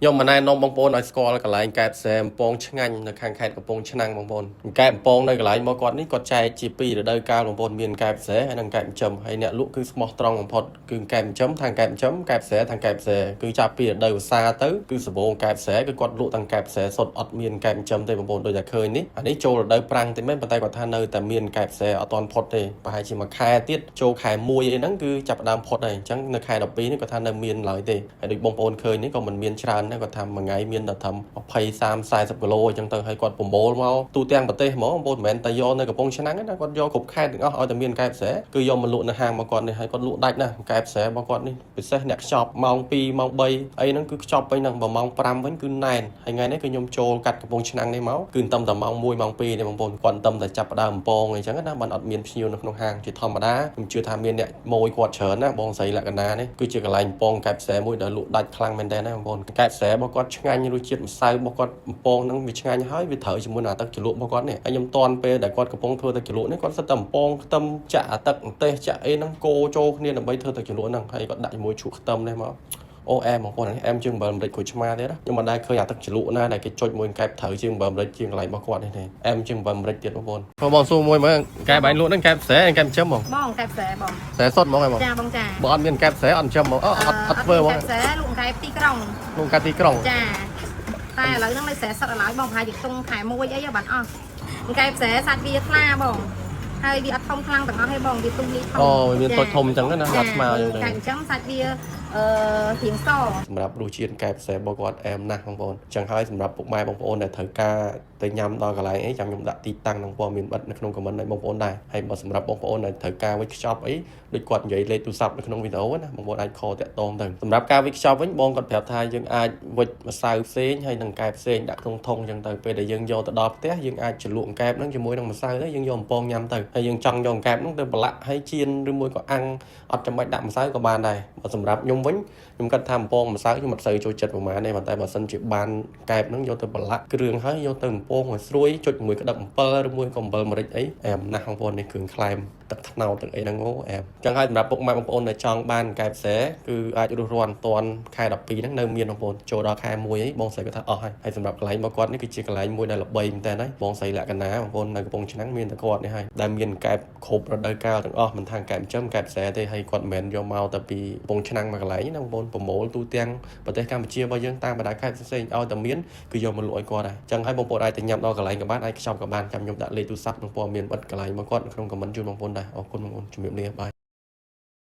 ខ្ញុំមកណែនាំបងប្អូនឲ្យស្គាល់កន្លែងកែបស្រែអំពងឆ្ងាញ់នៅខាងខេត្តកំពង់ឆ្នាំងបងប្អូនកែបអំពងនៅកន្លែងរបស់គាត់នេះគាត់ចែកជាពីររដូវកាលបងប្អូនមានកែបស្រែហើយនិងកែបចិញ្ចឹមហើយអ្នកលក់គឺស្មោះត្រង់បំផុតគឺកែបចិញ្ចឹមខាងកែបចិញ្ចឹមកែបស្រែខាងកែបស្រែគឺចាប់ពីរដូវវស្សាទៅគឺសបោងកែបស្រែគឺគាត់លក់ទាំងកែបស្រែសុទ្ធអត់មានកែបចិញ្ចឹមទេបងប្អូនដូចតែឃើញនេះអានេះចូលរដូវប្រាំងទេមែនប៉ុន្តែគាត់ថានៅតែមានកែបស្រែអត់ទាន់ផុតទេប្រហែលជាមួយខែទៀតចូលខែ1អីហ្នឹងគឺចាប់ផ្ដើមផុតហើយអញ្ចឹងនៅខែ12នេះគាត់ថានៅមានឡើយទេហើយដូចបងប្អូនឃើញនេះក៏មិនមានច្រើនដែរគាត់ថាមួយថ្ងៃមានតែត្រឹម20 30 40គីឡូអញ្ចឹងទៅហើយគាត់ប្រមូលមកទូទាំងប្រទេសហ្មងបងប្អូនមិនមែនតែយកនៅកំពង់ឆ្នាំងទេណាគាត់យកគ្រប់ខេត្តទាំងអស់ឲ្យតែមានកែបស្រែគឺយកមកលក់នៅហាងរបស់គាត់នេះហើយគាត់លក់ដាច់ណាស់កែបស្រែរបស់គាត់នេះពិសេសអ្នកខ្ចប់ម៉ោង2ម៉ោង3អីហ្នឹងគឺខ្ចប់ពេញហ្នឹងបើម៉ោង5វិញគឺណែនហើយថ្ងៃនេះគឺខ្ញុំចូលកាត់កំពង់ឆ្នាំងនេះមកគឺតែម៉ោង1ម៉ោង2នេះបងប្អូនគាត់តែតែចាប់ផ្ដើមអំពងអីចឹងណាបានអត់មានភ្ញៀវនៅក្នុងហាងជាធម្មតាខ្ញុំជឿថាមានអ្នកម៉ួយគាត់ច្រើនណាបងស្រីលក្ខណានេះគឺជាកន្លែងអំពងកែបស្រែមួយដែលលក់ដាច់ខ្លាំងមែនតើណាបងប្អូនកែបស្រែរបស់គាត់ឆ្ងាញ់រសជាតិម្សៅរបស់គាត់អំពងហ្នឹងវាឆ្ងាញ់ហើយវាត្រូវជាមួយនឹងអាទឹកជ្រលក់របស់គាត់នេះហើយខ្ញុំតន់ពេលដែលគាត់កំពុងធ្វើទឹកជ្រលក់នេះគាត់សិតតែអំពងខ្ទឹមចាក់អាទឹកម្ទេសចាក់អីហ្នឹងកូរចូលគ្នាដើម្បីធ្វើទឹកជ្រលក់ហ្នឹងហើយគាត់ដាក់ជាមួយជ្រក់ខ្ទឹមនេះមកអូអែមបងប្អូននេះអែមជាងអំបិលម្រេចក្រូចឆ្មាទៀតណាខ្ញុំមិនដែលឃើញអាទឹកជ្រលក់ណាដែលគេចុចមួយកែបត្រូវជាងអំបិលម្រេចជាងកន្លែងរបស់គាត់នេះទេអែមជាងអំបិលម្រេចទៀតបងប្អូនបងបងសួរមួយមើលកែបឯងលក់ហ្នឹងកែបស្រែកែបចិញ្ចឹមបង បងកែបស្រែបង ស្រែសុទ្ធហ្មងហ៎បង ចាបងចា បើអត់មានកែបស្រែអត់ចិញ្ចឹមហ្មងអត់អត់ធ្វើហ្មង កែបស្រែលក់កែបទីក្រុង លក់កែបទីក្រុង ចាតែឥឡូវហ្នឹងនៅស្រែសុទ្ធឥឡូវបងប្រហែលជាខ្ទង់ខែ1អីបានអស់កែបស្រែសាច់វាថ្លាបងហើយវាអត់ធំខ្លាំងទាំងអស់ទេបងវាទុំលីធំ អូវាមានតូចធំអញ្ចឹងណាអត់ស្មើអញ្ចឹងទេ កែបអញ្ចឹងសាច់វាអឺរៀងស សម្រាប់រសជាតិកែបស្រែរបស់គាត់អែមណាស់បងប្អូនអញ្ចឹងហើយសម្រាប់ពុកម៉ែបងប្អូនដែលត្រូវការទៅញ៉ាំដល់កន្លែងអីចាំខ្ញុំដាក់ទីតាំងនិងព័ត៌មានបិទនៅក្នុង comment ឲ្យបងប្អូនដែរហើយបើសម្រាប់បងប្អូនដែលត្រូវការវេចខ្ចប់អីដូចគាត់និយាយលេខទូរស័ព្ទនៅក្នុងវីដេអូណាបងប្អូនអាច call តាក់ទងទៅសម្រាប់ការវេចខ្ចប់វិញបងគាត់ប្រាប់ថាយើងអាចវេចម្សៅផ្សេងហើយនឹងកែបផ្សេងដាក់ក្នុងធុងអញ្ចឹងទៅពេលដែលយើងយកទៅដល់ផ្ទះយើងអាចជ្រលក់កែបហ្នឹងជាមួយនឹងម្សៅទៅយើងយកអំពងញ៉ាំទៅហើយយើងចង់យកកែបហ្នឹងទៅប្រឡាក់ហើយចៀនឬមួយក៏អាំងអត់ចាំបាច់ដាក់ម្សៅក៏បានដែរបើសម្រាប់ខ្ញុំវិញខ្ញុំគិតថាអំពងម្សៅខ្ញុំអត់សូវចូលចិត្តប្រហែលទេប៉ុន្តែបើសិនជាបានកែបហ្នឹងយកទៅប្រឡាក់គ្រឿងហើយយកទៅអំពងឲ្យស្រួយចុចជាមួយក្តឹបអំពិលឬមួយក៏អំបិលម្រេចអីអែមណាស់បងប្អូននេះគ្រឿងក្លែមទឹកត្នោតទឹកអីហ្នឹងអូអែមចឹងហើយសម្រាប់ពុកម៉ែបងប្អូនដែលចង់បានកែបស្រែគឺអាចរស់រាន់តាន់ខែ12ហ្នឹងនៅមានបងប្អូនចូលដល់ខែ1អីបងស្រីគាត់ថាអស់ហើយហើយសម្រាប់កន្លែងរបស់គាត់នេះគឺជាកន្លែងមួយដែលល្បីមែនតើហើយបងស្រីលក្ខណាបងប្អូននៅកំពង់ឆ្នាំងមានតែគាត់នេះហើយដែលមានកែបគ្រប់រដូវកាលទាំងអស់មិនថាកែបចិញ្ចឹមកែបស្រែទេហើយគាត់មិនមែនយកមកតែពីកំពង់ឆ្នាំងមកកន្លែងណាបងប្អូនប្រមូលទូទាំងប្រទេសកម្ពុជារបស់យើងតាមបណ្ដាខេត្តផ្សេងៗឲ្យតែមានគឺយកមកលក់ឲ្យគាត់ដែរចឹងហើយបងប្អូនអាចទៅញ៉ាំដល់កន្លែងក៏បានអាចខ្ចប់ក៏បានចាំខ្ញុំដាក់លេខទូរស័ព្ទនិងព័ត៌មានបិទកន្លែងរបស់គាត់នៅក្នុង comment ជូនបងប្អូនដែរអរគុណបងប្អូនជំរាបលា bye.